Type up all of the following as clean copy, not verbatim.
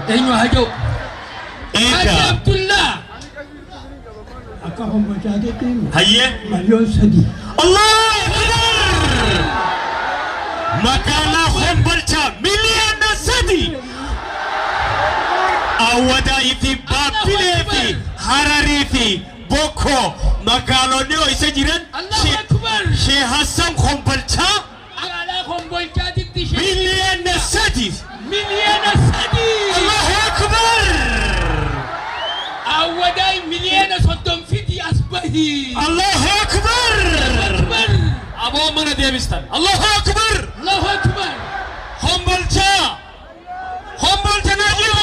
Eenyu haa jedhu? Haaji Eegaa. Abdullaa. Akka Kombolchaatitti Hayyee. 3 million. Allahu Akbar! Magaalaa Kombolchaa 3 miliyoona. Awwadaayii fi Baabbilee fi Hararii fi Bokkoo magaalonni isa jiran Allahu Akbar. Shee Hassan Kombolchaa Magaalaa Kombolchaatitti shee 3 miliyoona. 3 miliyoona. Allahu Akbar! Awwadaay 30 miliyoona fidi as bahi. Allahu Akbar! Akbar. Aboo mana deebistan. Allahu Akbar! Allahu Akbar. Kombolchaa! Kombolcha naa jiru.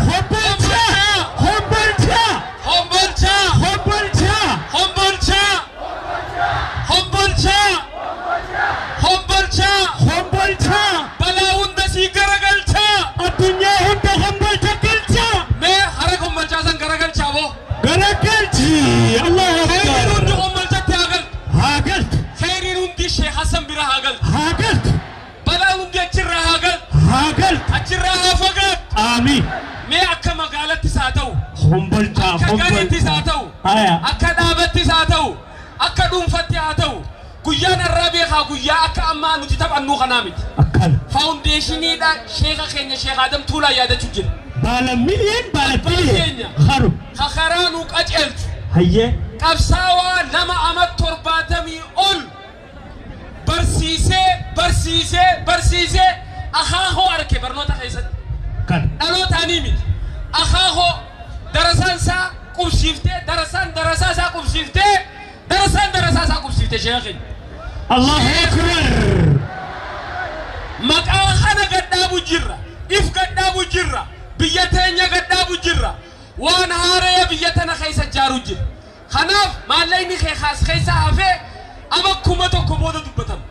Kombolchaa! Kombolchaa! Kombolchaa! Kombolchaa! Kombolchaa! Kombolchaa! Kombolchaa! Kombolchaa! Balaa hunda sii garagalchaa! Addunyaa hunda Kombolcha galchaa! Mee hara Kombolchaa san garagalchaa boo! Garagalchi! Allahu Khayriin Akbar! Hundi Kombolchatti haa galtu! Haa galtu! Khayriin hundi Sheekh Hassan bira haa galtu! Haa galtu! Balaan hundi achirraa haa galtu! Haa galtu! Achirraa haa fagaatu! Aamiin! Mee akka magaalattis haa ta'u, Kombolchaa! Akka gareettis haa ta'u, Haya. Akka dhaabattis haa ta'u, akka dhuunfatti haa ta'u, guyyaan har'aa beekaa guyyaa akka ammaa nuti taphannuu kanaa miti. Akkana. Foundationiidha sheeka keenya Sheekh Adam Tuulaa yaadachuu jira. Baala miliyoon baala Abbaan biliyoon. keenya Haru. ka karaa nu qajeelchu Hayyee. Qabsaawaa nama ama 70 ol barsiisee barsiisee barsiisee akaakoo arke barnoota keessatti. Kana. Dhalootaanii miti. Akaakoo darasaan isaa qubsiiftee darasaan darasaa isaa qubsiiftee darasaan darasaa isaa qubsiiftee sheeka keenya. Allahu Akbar. Maqaa kana gadhaabu jirra. If gadhaabu jirra. Biyya teenya gadhaabu jirra. Waan haaraya biyya tana keessa ijaaru jira. Kanaaf maallaqni kee kaas keessa hafee ama 1000 booda dubbatama.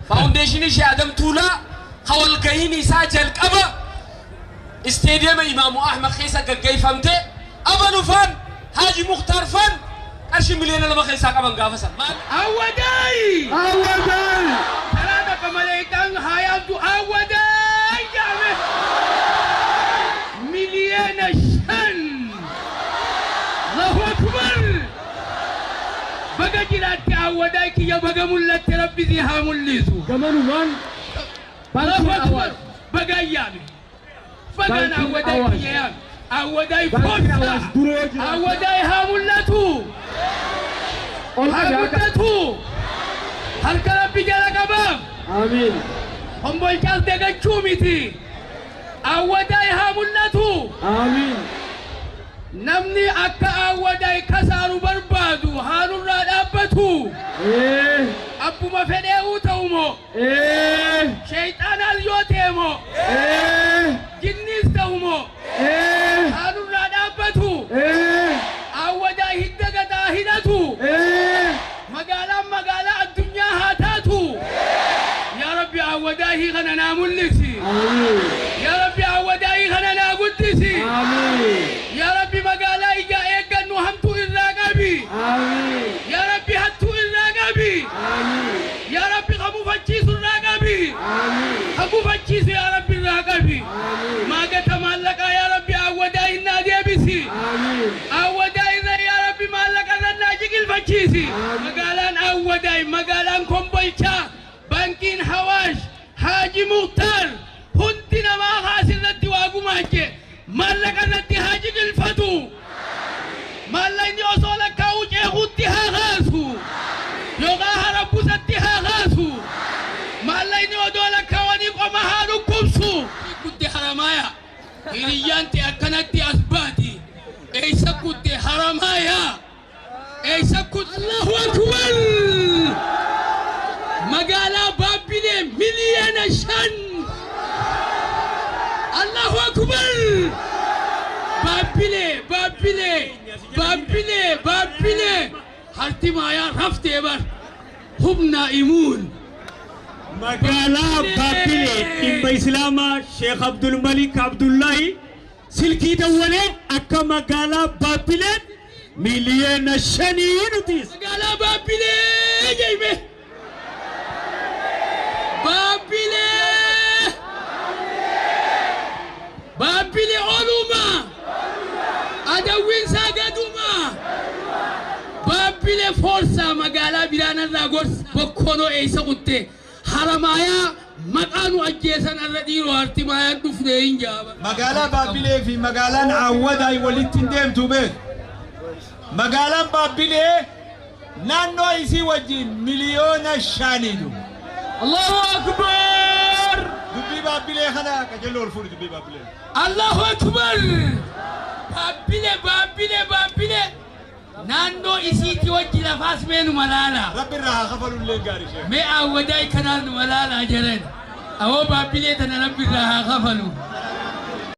Foundationii Shee Adam Tuulaa ka walgahiin isaa jalqaba isteediyama Imaamu Ahmad keessa gaggeeffamte abalufaan Haaji Muktaar faan qarshii 2 miliyoona keessaa qaban gaafa san. Maal? Awwadaay! Awwadaay! Karaa bakka maleekaan haa yaamtu Awwadaay jedhame. 5 miliyoona. Allahu Akbar! Baga jiraatte Awwadaay kiyya, baga mul'atte, Rabbi si haa mul'isu. Gamanumaan Allahu baankiin Akbar! Awaash Baga yaame. Bagaan Baankiin Awwadaay Awaash. kiyya yaame. Awwadaay Baankiin koottaa. Awaash duroo jiraata. Awwadaay haa mul'atu. Ol Haa qabi harka. guddatu. Harka Rabbi jala qabaam. Amiin. Kombolchaas dagachuu miti. Awwadaay haa mul'atu. Amiin. Namni akka Awwadaay kasaaru barbaadu haanurraa dhaabbatu. Ee. Abbuma fedhee'uu ta'u moo? Ee. Sheeyxaanaas yoo ta'e moo? Ee. Jinniis ta'u moo? Ee. Haanurraa dhaabbatu. Ee. Awwadaay hidda gadaa hidhatu. Ee. Magaalaan magaalaa addunyaa haa taatu. Yaa Rabbi, Awwadaahii kana naa mul'isi. Amiin. Yaa Rabbi, Awwadaahii kana naa guddisi. Amiin. Yaa Rabbi, magaalaa ijaa eeggannu hamtuu irraa qabi. Amiin. Yaa Rabbi, hattuu irraa qabi. Amiin. Yaa Rabbi, ka mufachiisu irraa qabi. Amiin. Ka gufachiisu yaa Rabbi irraa qabi. Amiin. Maagata maallaqaa yaa Rabbi Awwadaa hinnaa deebisi. Amiin. Awwadaa irra yaa Rabbi maallaqa irra naa jiqilfachiisi. Amiin. Magaalaan Awwadaay, magaalaan Kombolchaa, baankiin Hawaash, Haaji Muhtaar, hundi namaa haasirratti waa gumaache maallaqa irratti haa jiqilfatu. Maallaqni osoo lakkaa'uu ceekuutti haa kaasu. Yookaan harabbusatti haa kaasu. Maallaqni odoo lakkaawanii qoma haa dhukkubsu. Kutte Haramaaya. Hiriyyaan ta'e akkanatti as baati. Eessa kutte Haramaaya? Eessa kutte? Allahu Akbar! Magaalaa Baabbilee 5 miliyoona. Allahu Akbar! Baabbilee, Baabbilee, Baabbilee, Baabbilee. Harti maayaa raftee bar. Humna imuun. Magaalaa Baabbilee dhimma Islaamaa Sheekh Abdulmalik Abdullahi silkii dawwalee akka magaalaa Baabbileen 5 miliyoona nutis. Magaalaa Baabbilee jeeme. Baabbilee. Bareeduma. Baabbilee foorsaa magaalaa biraanarraa gorsa bokkonoo eessa kutte Haramaayaa maqaa nu ajjeesan arra dhiiroo harti maayaan dhufne hin jaaba. Magaalaa Baabbilee fi magaalaan Awwadaay walitti hin deemtu beeku. Magaalaan Baabbilee naannoo isii wajjin 5 miliyoona. Allahu Akbar! Dubbii Baabbilee kana qajeeloo ol fuudhi dubbii Baabbilee. Allahu Akbar! Baabbilee, Baabbilee, Baabbilee naannoo isiitti wajji lafaas mee nu malaala. Rabbi irraa haa kafalullee gaarii ishee. Mee Awwadaay kanaan nu malaalaa jedhan. Awoo Baabbilee tana Rabbi irraa haa kafalu.